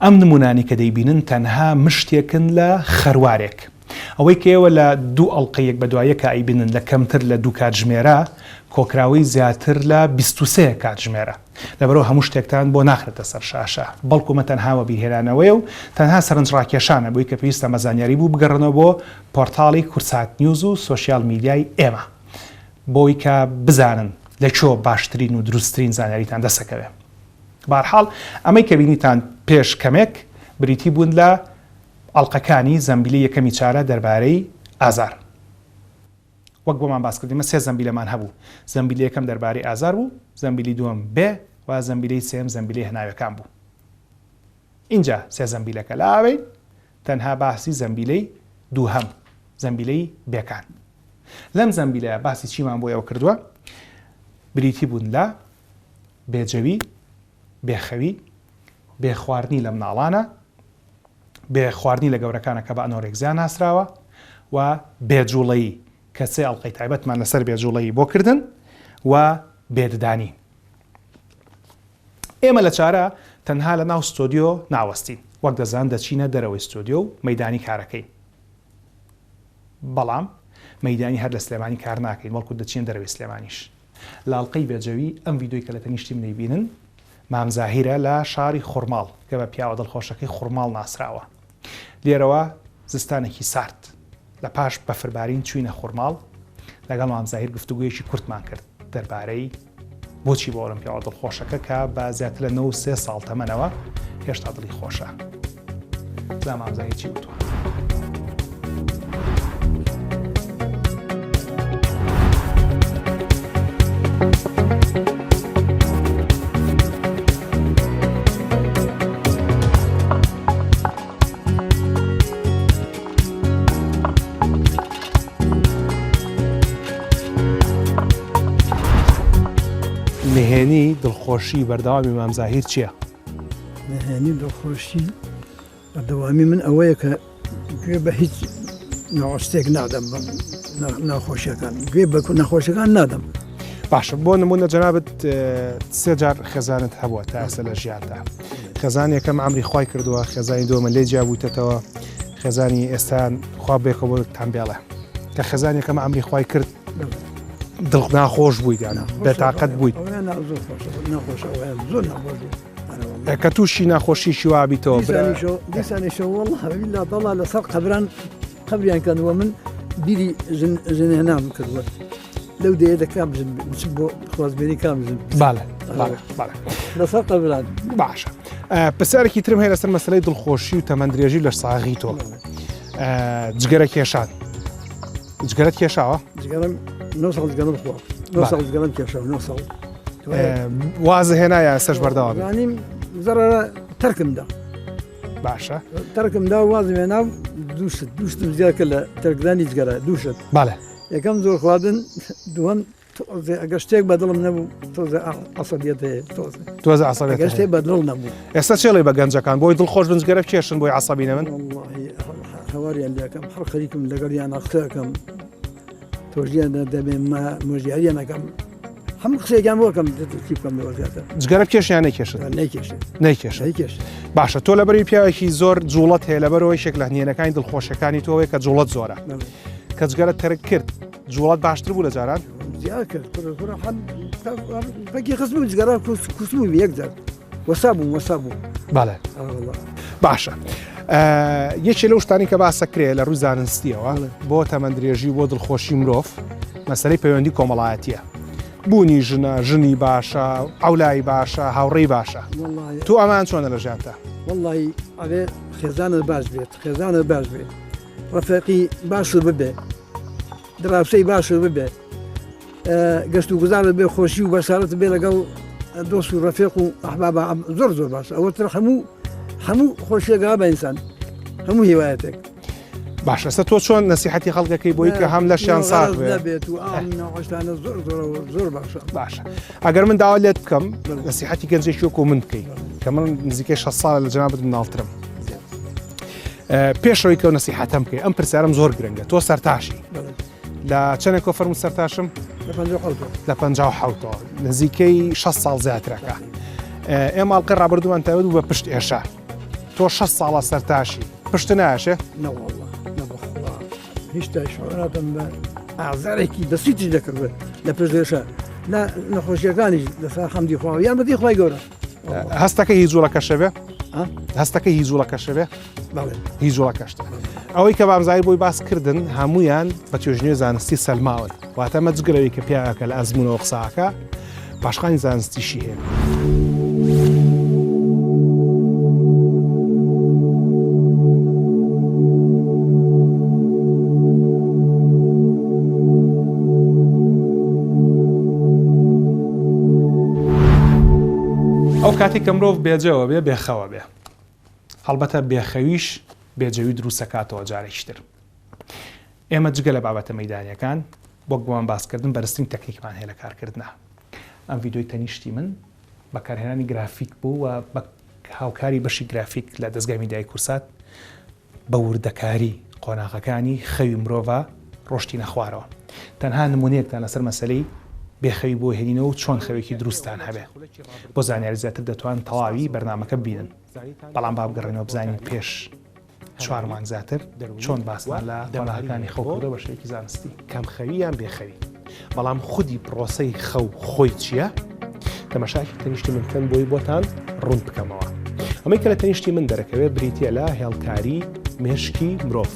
ئەم نمونانی کە دەیبینن تەنها مشتێکن لە خەروارێک ئەوەی کە ئێوە لە دوو ئەڵقەی یەک بەدوای یەکا ئەیبینن لە کەمتر لە دوو کاتژمێرە کۆکراوەی زیاتر لە 23 کاتژمێرە. لەبەرئەوە هەموو شتێکتان بۆ ناخرێتە سەر شاشە بەڵکو ئەمە تەنها وەبیرهێنانەوەیە و تەنها سەرنجڕاکێشانە بۆی کە پێویستتان بە زانیاری بوو بگەڕێنەوە بۆ پۆرتاڵی کوردسات نیوز و سۆشیال میدیای ئێمە بۆی کە بزانن لە کوێ باشترین و دروستترین زانیاریتان دەستەکەوێ. بەهەرحاڵ ئەمەی کە بینیتان پێش کەمێک بریتی بوون لە ئەڵقەکانی زەمبیلەی یەکەمی چارە دەربارەی ئازار. وەک بۆمان باس کردی ئێمە سێ زەمبیلەمان هەبوو، زەمبیلەی یەکەم دەربارەی ئازار بوو، زەمبیلی دووەم بێ و زەمبیلەی سێیەم زەمبیلەی هەناوێکان بوو. ئینجا سێ زەمبیلەکە لاوێین تەنها باسی زەمبیلەی دووهەم، زەمبیلەی بێکان. لەم زەمبیلەیە باسی چیمان بۆ ئێوە کردووە؟ بریتی بوون لە بێجەوی، بێخەوی، بێخواردنی لە مناڵانە، بێ خواردنی لە گەورەکانە کە بە ئەنۆرێکزیا ناسراوە و بێ جوڵەیی کە سێ ئەڵقەی تایبەتمان لەسەر بێ جوڵەیی بۆ کردن و بێ ددانی. ئێمە لە چارە تەنها لە ناو ستۆدیۆ ناوەستین، وەک دەزان دەچینە دەرەوەی ستۆدیۆ و مەیدانی کارەکەین. بەڵام مەیدانی هەر لە سلێمانی کار ناکەین، بەڵکو دەچینە دەرەوەی سلێمانیش. لە ئەڵقەی بێجەوی ئەم ڤیدیۆی کە لە تەنیشتی من دەیبینن مام زاهیرە لە شاری خورماڵ کە بە پیاوە دڵخۆشەکەی خورماڵ ناسراوە. لێرەوە زستانێکی سارد لە پاش بەفربارین چووینە خورماڵ لەگەڵ مام زاهیر گفتوگۆیەکی کورتمان کرد دەربارەی بۆچی بۆ ئەڵێم پیاوە دڵخۆشەکە کە بە زیاتر لە 93 ساڵ تەمەنەوە هێشتا دڵی خۆشە. جا مام زاهیر چی وتووە؟ نهێنی دڵخۆشی بەردەوامی مام زاهیر چییە؟ نهێنی دڵخۆشی بەردەوامی من ئەوەیە کە گوێ بە هیچ ناوەستێک نادەم ناخۆشیەکان گوێ بە نەخۆشەکان نادەم. باشە بۆ نمونە جەنابت سێ جار خێزانت هەبووە تا ئێستا لە ژیاندا خێزان یەکەم ئەمری خوای کردووە خێزانی دووەمە لێ جیابوویتەتەوە خێزانی ئێستا خوا بێکەوە بۆتان بێڵێ کە خێزان یەکەم ئەمری خوای کرد. دڵ ناخۆش بوویت یان بێتاقەت بوویت؟ زۆر ناخۆش بوو. کە تووشی ناخۆشیشی وابیتەوە دیسانیشەوە والله بالله تەڵا لەسەر قەبران قەبریان کردووە من بیری ژنهێنام کردووە لەو دەیە دەکام ژن بچم بۆ خوازبێنی کام ژن بالە لەسەر قەبران باشە پرسیارێکی ترم هەیە لەسەر مەسلەی دڵخۆشی و تەمەندرێژی لەش ساغی تۆ جگەرە کێشان جگەرەت کێشاوە؟ جگەرم نۆ ساڵ جگەرم خوا نۆ ساڵ جگەرم کێشاوە نۆ ساڵ وازە هێنا یا سەش بەردەوام زانیم زەرەرە تەرکم دا باشە تەرکم دا وازم هێنا دووشت دووشتم زیاد کرد لە تەرکدانی جگەرە دووشت بەڵێ یەکەم زۆر خواردن دووەم تۆزێ ئەگەر شتێک بە دڵم نەبوو تۆزێ عەسەبیەت هەیە تۆزێ تۆزە عەسەبیەت ئەگەر شتێک بە دڵ نەبوو ئێستا چێڵی بە گەنجەکان بۆی دڵخۆش بن جگەرە بکێشن بۆی عەسەبی نەبن وەڵڵاهی هەواریان لەکەم هەر خەریکم لەگەڵیان قسەکەم تۆژیان دەبێ مۆژیاریان ئەەکەم هەموو قسەیەکیان بۆکەم چی بکەم لەوە زیاتر جگەرە بکێشیان نەکێشن نەیکێشن نەیکێشن نەیکێشن باشە تۆ لەبەری پیاوێکی زۆر جوڵەت هەیە لەبەرەوە یەکێک لە هەنێنەکانی دڵخۆشەکانی تۆ کە جوڵەت زۆرە کە جگەرە تەرک کرد جوڵەت باشتر بوو لە جاران؟ زیاد کرد کوڕە کوڕە حەم پەکی خستبوو جگەرە کوشتبووی یەک جار وەسا بووم وەسا بووم بەڵێ باشە یەکێ لەو شتانی کە باسە کرێ لە ڕووی زانستیەوە بۆ تەمەندرێژی بۆ دڵخۆشی مرۆڤ مەسەلەی پەیوەندی کۆمەڵایەتیە بوونی ژنە ژنی باشە ئەولای باشە هاوڕێی باشە تۆ ئەمان چۆنە لە ژیانتا وەڵی ئەبێ خێزانت باش بێت خێزانت باش بێت ڕەفیقی باش ببێ دراوسێی باشت ببێ گەشت و گوزارت بێ خۆشی و بەشارەت بێ لەگەڵ دۆست و ڕەفێق و ئەحبابە زۆر زۆر باش ئەوە تر هەموو هەموو خۆشیەگا بە ئینسان هەموو هیوایەتێک باشە سە تۆ چۆن نسیحەتی خەڵکەکەی بۆی کە هەم لەشیان ساغ بێت و ئەم نەخۆشتانە زۆر زۆر زۆر باشە باشە ئەگەر من داوا لێت بکەم نسیحەتی گەنجێکی وەکو من بکەی کە من نزیکەی 6 ساڵە لە جەنابت مناڵترم پێشەوەی کەو نسیحەتەم بکەی ئەم پرسیارم زۆر گرنگە تۆ سەرتاشی لە چەندێک کۆ فەرموو سەرتاشم لە 56 نزیکەی 6 ساڵ زیاترەکە ئێمە ئەڵقەی ڕابردوومان تایبەت بوو بە پشت ئێشە تۆ 6 ساڵە سەرتاشی پشت ناشێ نەوەڵڵا نەبەخوا هیچتا شعراتم بە ئازارێکی بەسیتیش دەکرد لە پشت ئێشە لە نەخۆشیەکانیش لەسەر حەمدی خوا یان بەدی خوای گەورە هەستەکە هی جوڵەکەشە بێ هەستەکە هی جوڵەکەشە بێ هی جوڵەکەشتە ئەوەی کە بامزای بۆی باس کردن هەمویان بە توێژنیوە زانستی سەلماون واتە مە جگرەوەی کە پیاوەکە لە ئەزمونەوە قساکە پاشخانی زانستیشی هەیە. ئەو کاتێک کە مرۆڤ بێجەوە بێ بێخەوە بێ هەڵبەتە بێخەویش بێجەوی دروستەکاتەوە جارێکی تر ئێمە جگە لە بابەتە مەدانیەکان وەک بۆمان باسکردن بەرزترین تەکنیکمان هەیە لە کارکردنا ئەم ڤیدیۆی تەنیشتی من بەکارهێنانی گرافیک بوو و بە هاوکاری بەشی گرافیک لە دەزگای میدیای کورسات بە وردەکاری قۆناغەکانی خەوی مرۆڤا ڕۆشتینە خوارەوە. تەنها نمونەیەکتان لەسەر مەسەلەی بێ خەوی بۆ هێنینەوە و چۆن خەوێکی دروستتان هەبێ. بۆ زانیاری زیاتر دەتوان تەواوی بەرنامەکە ببینن. بەڵام با بگەڕێینەوە بزانین پێش چوار مانگ زیاتر چۆن باسمان لە قۆناغەکانی خەو کردووە بە شێوەیەکی زانستی. کەمخەوی یان بێخەوی؟ بەڵام خودی پرۆسەی خەو خۆی چییە؟ تەماشاکی تەنیشتی من بکەن بۆی بۆتان ڕوون بکەمەوە. ئەمەی کە لە تەنیشتی من دەرەکەوێت بریتە لە هێڵکاری مێشکی مرۆڤ.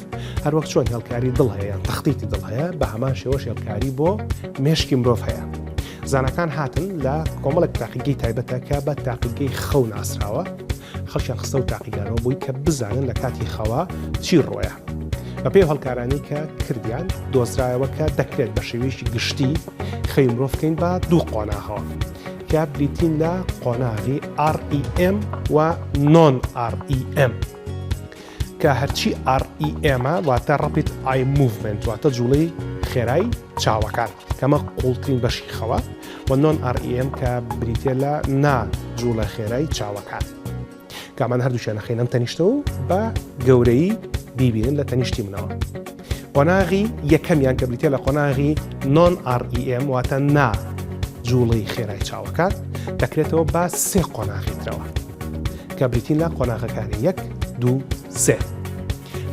هەروەک چۆن هێڵکاری دڵ هەیە یان تەختیتی دڵ هەیە بە هەمان شێوەش هێڵکاری بۆ مێشکی مرۆڤ هەیە. زاناکان هاتن لە کۆمەڵێک تاقیگەی تایبەتە کە بە تاقیگەی خەو ناسراوە خەڵکیان خستە و تاقیگانەوە بووی کە بزانن لە کاتی خەوا چی ڕۆیە. بەپێی هەڵکارانی کە کردیان دۆزرایەوە کە دەکرێت بە شێوەیەکی گشتی خەوی مرۆڤ بکەین بە دوو قۆناغەوە کە بریتین لە قۆناغی REM و non REM کە هەرچی REM واتە Rapid Eye Movement واتە جوڵەی خێرای چاوەکان کەمە قوڵترین بەشی خەوە و non REM کە بریتە لە نا جوڵە خێرای چاوەکان. کامان هەردووکیان ئەخەین ئەم تەنیشتەوە و بە گەورەیی بیبینن لە تەنیشتی منەوە. قۆناغی یەکەمیان کە بریتە لە قۆناغی non REM واتە نا جوڵەی خێرای چاوەکان دەکرێتەوە بە سێ قۆناغی ترەوە کە بریتین لە قۆناغەکانی یەک دوو سێ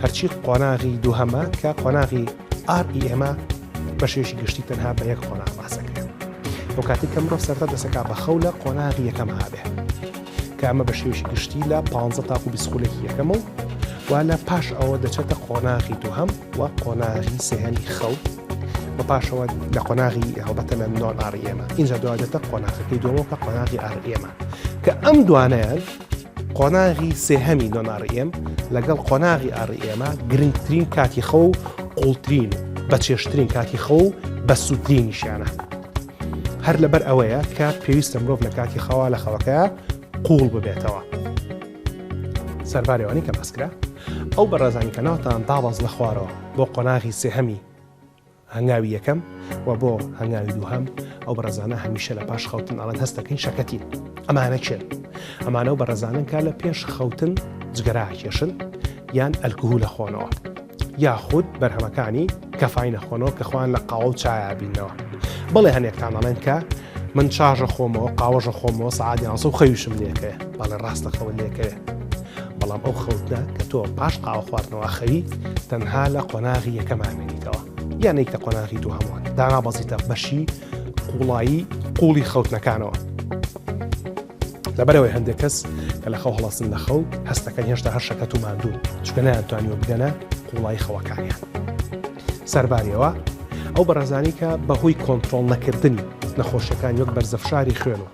هەرچی قۆناغی دووهەمە کە قۆناغی REM بە شێوەیەکی گشتی تەنها بە یەک قۆناغ باس. ئەو کاتێک کە مرۆڤ سەرتا دەسەکا بە خەو لە قۆناغی یەکەم هابێ کە ئەمە بە شێوەیەکی گشتی لە 15 تاکو 20 خولەکی یەکەمە و و لە پاش ئەوە دەچێتە قۆناغی دووهەم و قۆناغی سێهەمی خەو و پاشەوە لە قۆناغی هەڵبەتە لە non REM ە اینجا دوا دێتە قۆناغەکەی دووەمەوە کە قۆناغی REM ە کە ئەم دوانەیان قۆناغی سێهەمی non REM لەگەڵ قۆناغی REM ە گرنگترین کاتی خەو و قوڵترین و بەچێژترین کاتی خەو و بەسوودترینیشیانە. هەر لەبەر ئەوەیە کە پێویستە مرۆڤ لە کاتی خەوا لە خەوەکە قوڵ ببێتەوە. سەربارەوانی کە باسکرا ئەو بەڕێزانی کە ناوتان دابەز لە خوارەوە بۆ قۆناغی سێهەمی هەنگاوی یەکەم و بۆ هەنگاوی دووهەم ئەو بەڕێزانە هەمیشە لە پاش خەوتن ئەڵێن هەست دەکەین شەکەتین ئەمانە کێن ئەمانە و بەڕێزانن کە لە پێش خەوتن جگەرە کێشن یان ئەلکهول خۆنەوە یاخود بەرهەمەکانی کەفاینە خۆنەوە کە خۆیان لە قاوە و چایا بینەوە بەڵێ هەنێکتان ئەڵێن کە من چاژە خۆمەوە قاوەژە خۆمەوە سەعات یانزە و خەویشم لێکەوێ بەڵێ ڕاستە خەوت لێکەوێ بەڵام ئەو خەوتنە کە تۆ پاش قاوە خواردنەوە خەوی تەنها لە قۆناغی یەکەم ئامێنیتەوە یانێک لە قۆناغی دووهەمەوە دانابەزیتە بەشی قوڵایی قوڵی خەوتنەکانەوە لەبەرەوەی هەندێک کەس کە لە خەو هەڵەسن لە خەو هەستەکەن هێشتا هەر شەکەت و ماندوون چونکە نەیانتوانیوە بگەنە قوڵایی خەوەکانیان سەرباریەوە ئەو بەڕێزانی کە بەهۆی کۆنتترۆل نەکردنی نەخۆشیەکان وەک بەرزەفشاری خوێن و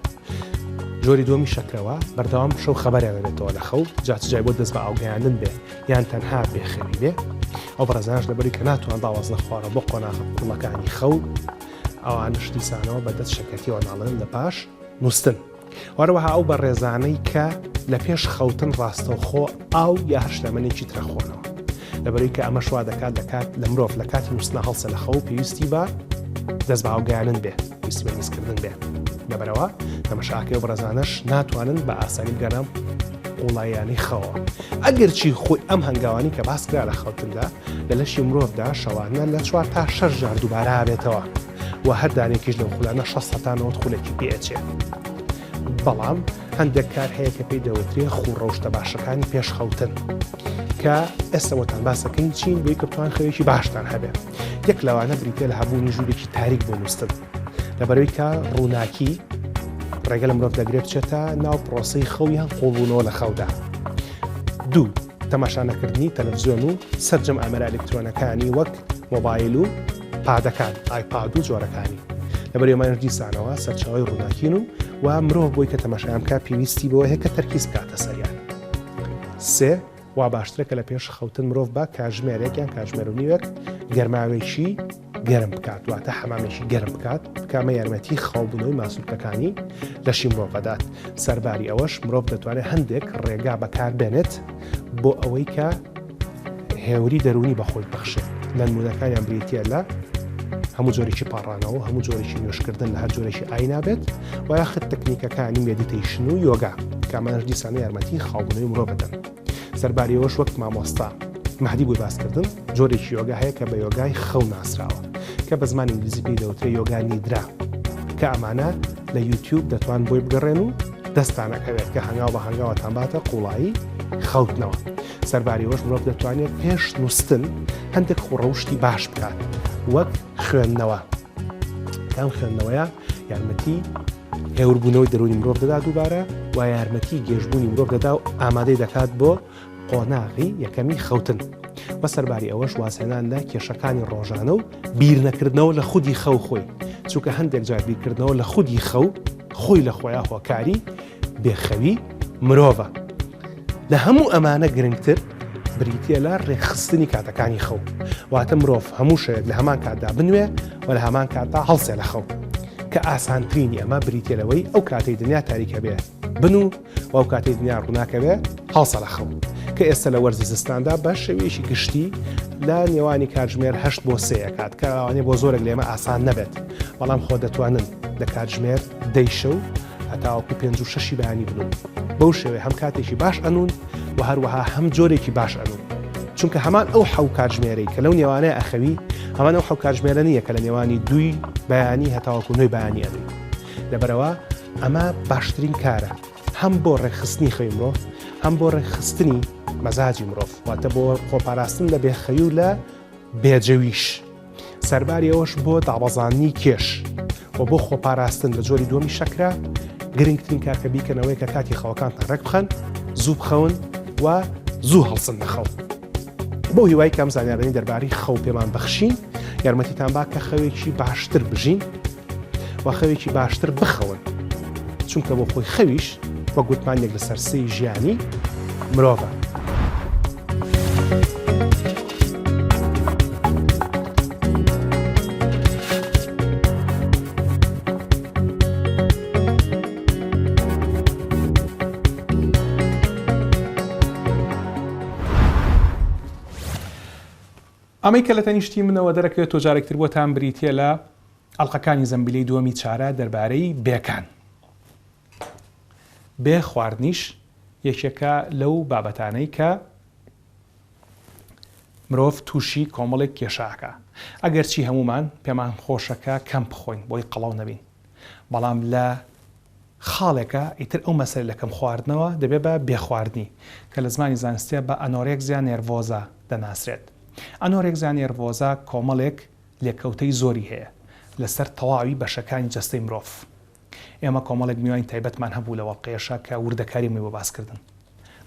جۆری دووەمی شەکرەوە بەردەوام شەو خەبەریان دەبێتەوە لە خەو جا چ جای بۆ دەست بە ئاوگەیاندن بێ یان تەنها بێخەوی بێ ئەو بەڕێزانش لەبەری کە ناتوان داوازنە خوارە بۆ قۆناغە قوڵەکانی خەو ئەوانش دیسانەوە بە دەست شەکەتیەوە ناڵێن لە پاش نووستن وەروەها ئەو بەڕێزانەی کە لە پێش خەوتن ڕاستەوخۆ ئاو یا هەر شلەمەنێکی ترە خۆنەوە لەبەرەی کە ئەمەش وا دەکات دەکات لە مرۆڤ لە کاتی نووسنا هەڵسە لە خەو پێویستی بە دەست بە ئاوگەیانن بێ پێویستی بە میزکردن بێ لەبەرەوە تەمەشاکەی و بەڕێزانەش ناتوانن بە ئاسانی بگەنە قوڵاییانەی خەوە ئەگەرچی خۆی ئەم هەنگاوانی کە باس کرا لە خەوتندا لە لەشی مرۆڤدا شەوانە لە چوار تا شەش جار دووبارە بێتەوە و هەر دانێکیش لەو خولانە 6 هەتا 90 خولەکی پێ ئەچێ بەڵام هەندێک کار هەیە کە پێی دەوترێ خوو ڕەوشتە باشەکانی پێش خەوتن کە ئێستا بۆتان باسەکەین چین بۆی کە بتوان خەوێکی باشتان هەبێ یەک لەوانە بریتە لە هەبوونی ژوورێکی تاریک بۆ نووسن لەبەرەوەی کە ڕووناکی ڕێگە لە مرۆڤ دەگرێت بچێتە ناو پرۆسەی خەو یان قوڵبوونەوە لە خەودا دوو تەماشا نەکردنی تەلەڤزیۆن و سەرجەم ئامێرە ئەلکترۆنەکانی وەک مۆبایل و پادەکان ئایپاد و جۆرەکانی لەبەر ئەمانەش دیسانەوە سەرچاوەی ڕووناکین و و مرۆڤ بۆی کە تەماشایان بکات پێویستی بەوە هەیە کە تەرکیز بکاتە سەریان سێ وا باشترە کە لە پێش خەوتن مرۆڤ بە کاژمێرێک یان کاژمێر و نیوێک گەرماوێکی گەرم بکات واتە حەمامێکی گەرم بکات کامە یارمەتی خاوبوونەوەی ماسولکەکانی لەشی مرۆڤ دەدات سەرباری ئەوەش مرۆڤ دەتوانێت هەندێک ڕێگا بەکاربێنێت بۆ ئەوەی کە هێوری دەروونی بە خۆی بەخشێت لە نمونەکانیان بریتە لە هەموو جۆرێکی پاڕانەوە هەموو جۆرێکی نوێژکردن لە هەر جۆرێکی ئاینا بێت و یاخود تەکنیکەکانی meditation و یۆگا کامانش دیسانە یارمەتی خاوبوونەوەی مرۆڤ بدەن سەرباری ئەوەش وەک مامۆستا مەهدی بۆی باسکردن جۆرێکی یۆگا هەیە کە بە یۆگای خەو ناسراوە کە بە زمانی ئینگلیزی پێی دەوترێ یۆگا نیدرا کە ئەمانە لە یوتیوب دەتوان بۆی بگەڕێن و دەستان ئەکەوێت کە هەنگاو بە هەنگاوەتان باتە قوڵایی خەوتنەوە سەرباری ئەوەش مرۆڤ دەتوانێت پێش نووستن هەندێک خوڕەوشتی باش بکات وەک خوێندنەوە کام خوێندنەوەیە یارمەتی هێوربوونەوەی دەروونی مرۆڤ دەدا دووبارە و یارمەتی گێژبوونی مرۆڤ دەدا و ئامادەی دەکات بۆ قۆناغی یەکەمی خەوتن و سەرباری ئەوەش وازهێنان لە کێشەکانی ڕۆژانە و بیرنەکردنەوە لە خودی خەو خۆی چونکە هەندێک جار بیرکردنەوە لە خودی خەو خۆی لە خۆیان هۆکاری بێخەوی مرۆڤە لە هەموو ئەمانە گرنگتر بریتییە لە ڕێکخستنی کاتەکانی خەو واتە مرۆڤ هەموو شەوێک لە هەمان کاتدا بنوێ و لە هەمان کاتدا هەڵسێ لە خەو کە ئاسانترینی ئەمە بریتییە لەوەی ئەو کاتەی دنیا تاریکە بێ بنوو و ئەو کاتەی دنیا ڕووناکە بێ هەڵسە لە خەو کە ئێستا لە وەرزی زستاندا بە شێوەیەکی گشتی لە نێوانی کاتژمێر هەشت بۆ سێ کات کە ئەوانەیە بۆ زۆرێک لە ئێمە ئاسان نەبێت بەڵام خۆ دەتوانن لە کاتژمێر دەی شەو هەتاوەکو پێنج و شەشی بەیانی بنوون بەو شێوەیە هەم کاتێکی باش ئەنوون و هەروەها هەم جۆرێکی باش ئەنوون چونکە هەمان ئەو حەو کاتژمێرەی کە لەو نێوانەیە ئەخەوی هەمان ئەو حەو کاتژمێرە نییە کە لە نێوانی دووی بەیانی هەتاوەکو نۆی بەیانی ئەنووی لەبەرەوە ئەمە باشترین کارە هەم بۆ ڕێکخستنی خەوی مرۆڤ هەم بۆ ڕێکخستنی مەزاجی مرۆڤ واتە بۆ خۆپاراستن لە بێخەوی و لە بێجەویش سەرباری ئەوەش بۆ دابەزاندنی کێش. و بۆ خۆپاراستن لە جۆری دووەمی شەکرە گرنگترین کار کە بیکەن ئەوەیە کە کاتی خەوەکانتان ڕێک بخەن، زوو بخەون و زوو هەڵسن لە خەو. بەو هیوای کە ئەم زانیارانەی دەربارەی خەو پێمان بەخشین یارمەتیتان با کە خەوێکی باشتر بژین و خەوێکی باشتر بخەون چونکە بۆ خۆی خەویش وەک گوتمان یەک لەسەر سێی ژیانی مرۆڤە. ئەمەی کە لە تەنیشتی منەوە دەرەکەوێت تۆ جارێکتر بۆتان بریتە لە ئەڵلقەکانی زەمبیلەی دووەمی چارە دەربارەی بێکان. بێ خواردنیش یەکێکە لەو بابەتانەی کە مرۆڤ تووشی کۆمەڵێک کێشە ئەکا. ئەگەرچی هەموومان پێمان خۆشە کە کەم بخۆین بۆی قەڵەو نەبین، بەڵام لە خاڵێکا ئیتر ئەو مەسەلە لە کەم خواردنەوە دەبێ بە بێ خواردنی کە لە زمانی زانستیا بە ئەنۆرێکزیا نێرڤۆزا دەناسرێت. ئەنۆرێکزیا نێرڤۆزا کۆمەڵێک لێکەوتەی زۆری هەیە لەسەر تەواوی بەشەکانی جەستەی مرۆڤ. ئێمە کۆمەڵێک میوانی تایبەتمان هەبوو لە وەڵقەیەشا کە وردەکاریمەی بۆ باس کردن.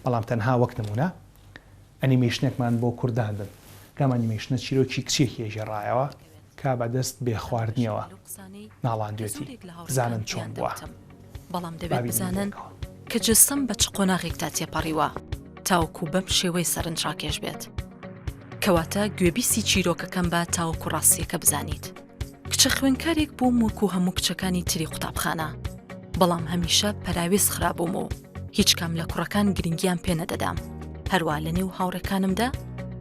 بەڵام تەنها وەک نموونە ئەنیمەیشنێکمان بۆ کورداندن کە ئەم ئەنیمەیشنە چیرۆکی کچێکی ئەگێڕایەوە کە بە دەست بێ خواردنیەوە ناڵاندوێتی بزانن چۆن بووە. بەڵام با دەبێت بینین بزانن پێکەوە. کە جەستەم بە چ قۆناغێکدا تێپەڕیوە تاوەکو بەم شێوەیە سەرنجڕاکێش بێت. کەواتە گوێبیستی چیرۆکەکەم بە تاوەکو ڕاستییەکە بزانیت. کچە خوێندکارێک بووم وەکو هەموو کچەکانی تری قوتابخانە، بەڵام هەمیشە پەراوێز خرابووم و هیچ کام لە کوڕەکان گرنگیان پێ نەدەدام، هەروا لە نێو هاوڕێکانمدا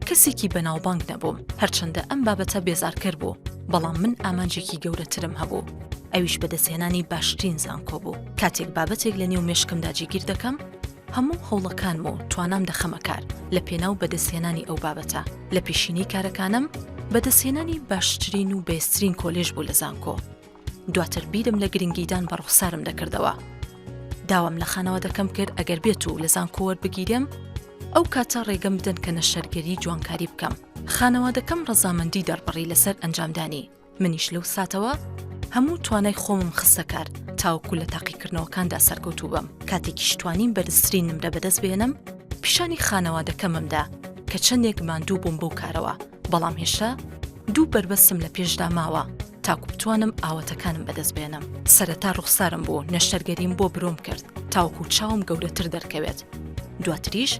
کەسێکی بەناوبانگ نەبووم، هەرچەندە ئەم بابەتە بێزارکەر بوو، بەڵام من ئامانجێکی گەورەترم هەبوو، ئەویش بەدەستهێنانی باشترین زانکۆ بوو. کاتێک بابەتێک لە نێو مێشکمدا جێگیر دەکەم، هەموو هەوڵەکانم و توانام دەخەمە کار لە پێناو بەدەستهێنانی ئەو بابەتە، لە پێشینەی کارەکانم بەدەستهێنانی باشترین و بەێزترین کۆلێژ بوو لە زانکۆ. دواتر بیرم لە گرنگیدان بە ڕوخسارم دەکردەوە. داوام لە خانەوادەکەم کرد ئەگەر بێت و لە زانکۆ وەربگیرێم، ئەو کاتە ڕێگەم بدەن کە نەشتەرگەری جوانکاری بکەم. خانەوادەکەم ڕەزامەندی دەربڕی لەسەر ئەنجامدانی. منیش لەو ساتەوە هەموو توانای خۆمم خستە کار تاوەکو لە تاقیکردنەوەکاندا سەرکەوتوو بم. کاتێکیش توانیم بەرزترین نمرە بەدەست بهێنم، پیشانی خانەوادەکەمم دا کە چەندێک ماندوو بووم بەو کارەوە، بەڵام هێشتا دوو بەربەستم لە پێشدا ماوە تاکو بتوانم ئاواتەکانم بەدەست بێنم. سەرەتا ڕوخسارم بوو، نەشتەرگەریم بۆ برۆم کرد تاوەکو چاوم گەورەتر دەرکەوێت. دواتریش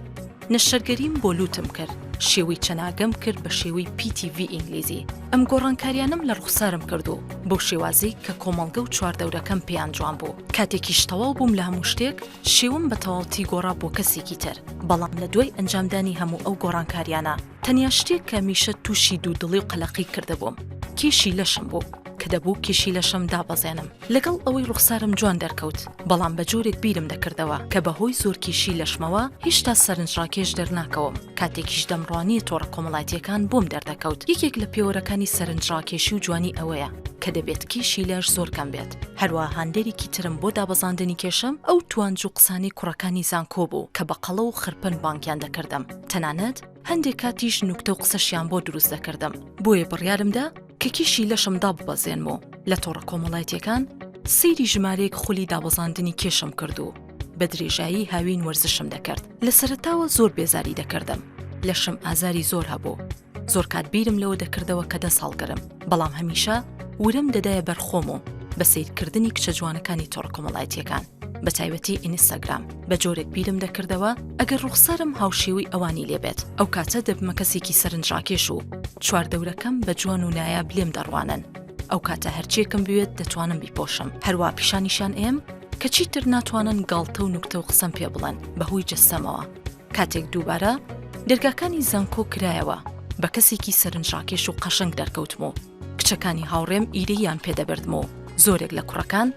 نەشتەرگەریم بۆ لوتم کرد، شێوەی چەناگەم کرد بە شێوەی پیتی ڤی ئینگلیزی. ئەم گۆڕانکاریانەم لە ڕوخسارم کرد و بەو شێوازەی کە کۆمەڵگە و چواردەورەکەم پێیان جوان بوو. کاتێکیش تەواو بووم لە هەموو شتێک، شێوەم بە تەواوتی گۆڕا بۆ کەسێکی تر. بەڵام لە دوای ئەنجامدانی هەموو ئەو گۆڕانکاریانە، تەنیا شتێک کە هەمیشە تووشی دوودڵی و قەلەقی کردبووم، کێشی لەشم بوو، کە دەبوو کێشی لەشم دابەزێنم. لەگەڵ ئەوەی ڕوخسارم جوان دەرکەوت، بەڵام بە جۆرێک بیرم دەکردەوە کە بە هۆی زۆرکێشی لەشمەوە هیشتا سەرنجڕاکێش دەرناکەوم. کاتێکیش دەمڕوانییە تۆڕە کۆمەڵایەتییەکان بۆم دەردەکەوت یەکێک لە پێوەرەکانی سەرنجڕاکێشی و جوانی ئەوەیە کە دەبێت کێشی لەش زۆر کەم بێت. هەروەها هاندەرێکی ترم بۆ دابەزاندنی کێشم ئەو توانج و قسانەی کوڕەکانی زانکۆ بوو کە بە قەڵەو و خرپن بانگیان دەکردم. تەنانەت هەندێک کاتیش نوکتە و قسەشیان بۆ دروست دەکردم. بۆیە بڕیارم دا کە کێشی لەشم داببەزێنم و لە تۆڕە کۆمەڵایەتییەکان سەیری ژمارەیەک خولی دابەزاندنی کێشم کرد و بە درێژایی هاوین وەرزشم دەکرد. لە سەرەتاوە زۆر بێزاری دەکردم، لەشم ئازاری زۆر هەبوو، زۆر کات بیرم لەوە دەکردەوە کە دەست هەڵگرم، بەڵام هەمیشە ورەم دەدایە بەر خۆم و بە سەیرکردنی کچە جوانەکانی تۆڕە کۆمەڵایەتییەکان، بە تایبەتی ئینستاگرام، بە جۆرێک بیرم دەکردەوە ئەگەر ڕوخسارم هاوشێوەی ئەوانی لێ بێت، ئەو کاتە دەبمە کەسێکی سەرنجڕاکێش و چواردەورەکەم بە جوان و نایاب لێم دەڕوانن، ئەو کاتە هەرچییەکم بوێت دەتوانم بیپۆشم، هەروا پیشانیشیان ئەیەم کە چیتر ناتوانن گاڵتە و نوکتە و قسەم پێ بڵێن بەهۆی جەستەمەوە. کاتێک دووبارە دەرگاکانی زانکۆ کرایەوە، بە کەسێکی سەرنجڕاکێش و قەشەنگ دەرکەوتم و کچەکانی هاوڕێم ئیرەییان پێ دەبردم و زۆرێک لە کوڕەکان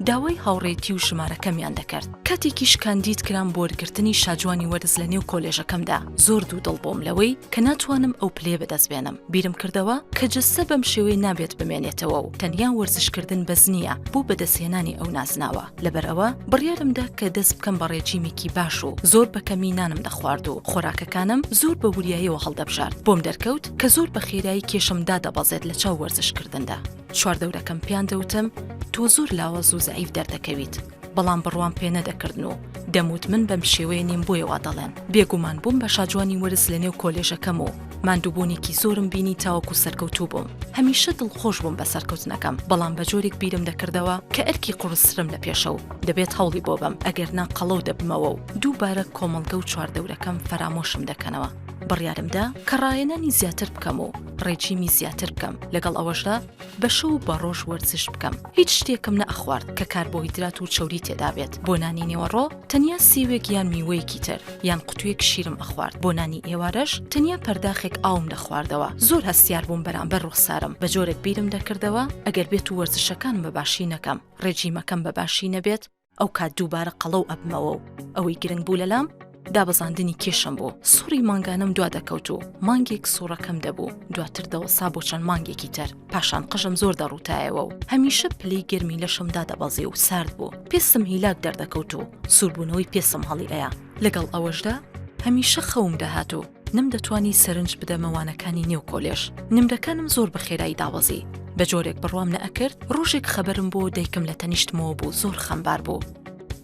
داوای هاوڕێتی و ژمارەکەمیان دەکرد. کاتێکیش کاندید کرام بۆ وەرگرتنی شاجوانی وەرز لە نێو کۆلێژەکەمدا، زۆر دوودڵ بووم لەوەی کە ناتوانم ئەو پلەیە بەدەست بێنم. بیرم کردەوە کە جەستە بەم شێوەیە نابێت بمێنێتەوە و تەنیا وەرزشکردن بەس نییە بۆ بەدەستهێنانی ئەو نازناوە. لەبەرئەوە بڕیارم دا کە دەست بکەم بە ڕێجیمێکی باش و زۆر بە کەمی نانم دەخوارد و خۆراکەکانم زۆر بە وریاییەوە هەڵدەبژارد. بۆم دەرکەوت کە زۆر بە خێرایی کێشم دادەبەزێت لە چاو وەرزشکردندا. چواردەورەکەم پێیان دەوتم تۆ زۆر لاواز و زەعیف دەردەکەویت، بەڵام بڕوام پێ نەدەکردن و دەموت من بەم شێوەیە نیم بۆیە وا دەڵێن. بێگومان بووم بە شاجوانی وەرز لە نێو کۆلێژەکەم و ماندووبوونێکی زۆرم بینی تاوەکو سەرکەوتوو بووم. هەمیشە دڵخۆش بووم بە سەرکەوتنەکەم، بەڵام بە جۆرێک بیرم دەکردەوە کە ئەرکی قوڕسترم لە پێشە و دەبێت هەوڵی بۆ بەم، ئەگەرنا قەڵەو دەبمەوە و دووبارە کۆمەڵگە و چواردەورەکەم فەرامۆشم دەکەنەوە. بڕیارم دا کە ڕاهێنانی زیاتر بکەم و ڕێجیمی زیاتر بکەم، لەگەڵ ئەوەشدا بە شەو و بە ڕۆژ وەرزش بکەم. هیچ شتێکم نەئەخوارد کە کاربۆهیدرات و چەوری تێدا بێت. بۆ نانی نێوەڕۆ تەنیا سێوێک یان میوەیەکی تر یان قوتوویەک شیرم ئەخوارد. بۆ نانی ئێوارەش تەنیا پەرداخێک ئاوم دەخواردەوە. زۆر هەستیار بووم بەرامبەر ڕوخسارم، بە جۆرێک بیرم دەکردەوە ئەگەر بێتو وەرزشەکانم بە باشی نەکەم، ڕێجیمەکەم بە باشی نەبێت، ئەوکات دووبارە قەڵەو ئەبمەوە و ئەوەی گرنگ بوو لەلام دابەزاندنی کێشم بوو سوڕی مانگانەم دوا دەکەوت و مانگێک سوڕەکەم دەبوو دواتر دەوەسا بۆ چەند مانگێکی تر پاشان قژم زۆر دەڕووتایەوە و هەمیشە پلەی گەرمی لەشم دادەبەزی و سارد بوو پێستم هیلاک دەردەکەوت و سووربوونەوەی پێستم هەڵی ئەیا لەگەڵ ئەوەشدا هەمیشە خەوم دەهات و نەمدەتوانی سەرنج بدەمە وانەکانی نێو کۆلێژ. نمرەکانم زۆر بە خێرایی دابەزی. بە جۆرێک بڕوام نەئەکرد، ڕۆژێک خەبەرم بۆ دایکم لە تەنیشتمەوە بوو زۆر خەمبار بوو.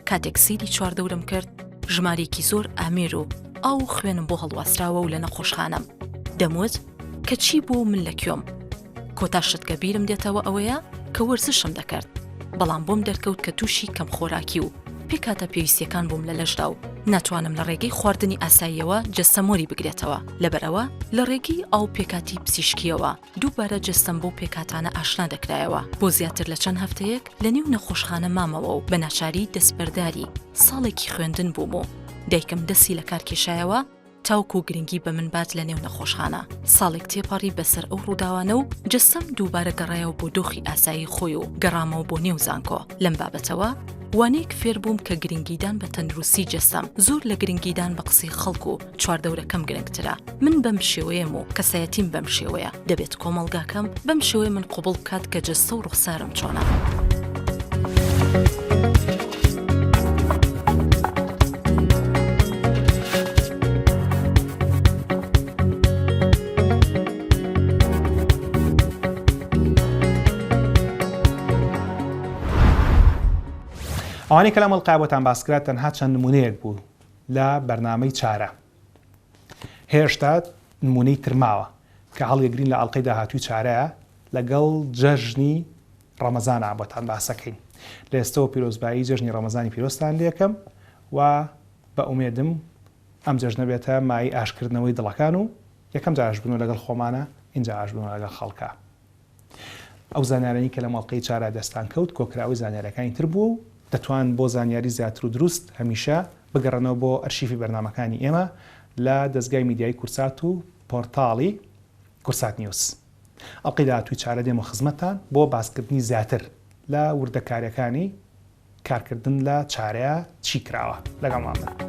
کاتێک سەیری چواردەورم کرد، ژمارەیەکی زۆر ئامێر و ئاو و خوێنم بۆ هەڵواسراوە و لە نەخۆشخانەم. دەموت کە چی بووە و من لە کوێم؟ کۆتا شت کە بیرم دێتەوە ئەوەیە کە وەرزشم دەکرد، بەڵام بۆم دەرکەوت کە تووشی کەمخۆراکی و پێکهاتە پێویستییەکان بووم لە لەشدا و ناتوانم لە ڕێگەی خواردنی ئاساییەوە جەستەم وەری بگرێتەوە، لەبەرئەوە لە ڕێگەی ئاو پێکهاتی پزیشکییەوە دووبارە جەستەم بەو پێکهاتانە ئاشنا دەکرایەوە. بۆ زیاتر لە چەند هەفتەیەک لە نێو نەخۆشخانە مامەوە و بە ناچاری دەستبەرداری ساڵێکی خوێندن بووم و دایکم دەستی لەکار کێشایەوە، تاوەکو گرنگی بە من بات لە نێو نەخۆشخانە. ساڵێک تێپەڕی بەسەر ئەو ڕووداوانە و جەستەم دووبارە گەڕایەوە بۆ دۆخی ئاسایی خۆی و گەڕامەوە بۆ نێو زانکۆ. لەم بابەتەوە وانەیەک فێربووم کە گرنگیدان بە تەندروستی جەستەم زۆر لە گرنگیدان بە قسەی خەڵک و چواردەورەکەم گرنگترە. من بەم شێوەیەم و کەسایەتیم بەم شێوەیە، دەبێت کۆمەڵگاکەم بەم شێوەیە من قبوڵ بکات کە جەستە و ڕوخسارم چۆنە. ئەوانەی کە لەم ئەڵقەیە بۆتان باسکرا تەنها چەند نمونەیەک بوو لە بەرنامەی چارە هێشتا نمونەی تر ماوە کە هەڵیەگرین لە ئەڵقەی داهاتووی چارەیە لەگەڵ جەژنی ڕەمەزانا بۆتان باسەکەین لە ئێستەوە پیرۆزبایی جەژنی ڕەمەزانی پیرۆزتان لێکەم و بە ئومێدم ئەم جەژنە بێتە مایەی ئاشکردنەوەی دڵەکان و یەکەم جار ئاشبوونەوە لەگەڵ خۆمانە ئینجا ئاشبوونەوە لەگەڵ خەڵکا. ئەو زانیارانەی کە لەم ئەڵقەی چارا دەستان کەوت کۆکراوەی زانیاریەکانی تر بووە و دەتوان بۆ زانیاری زیاتر و دروست هەمیشە بگەڕێنەوە بۆ ئەرشیفی بەرنامەکانی ئێمە لە دەزگای میدیایی کوردسات و پۆرتاڵی کوردسات نیوز. ئەڵقەی داهاتووی چارە دێمە خزمەتتان بۆ باسکردنی زیاتر لە وردەکاریەکانی کارکردن لە چارەیا چی کراوە لەگەڵمان بن.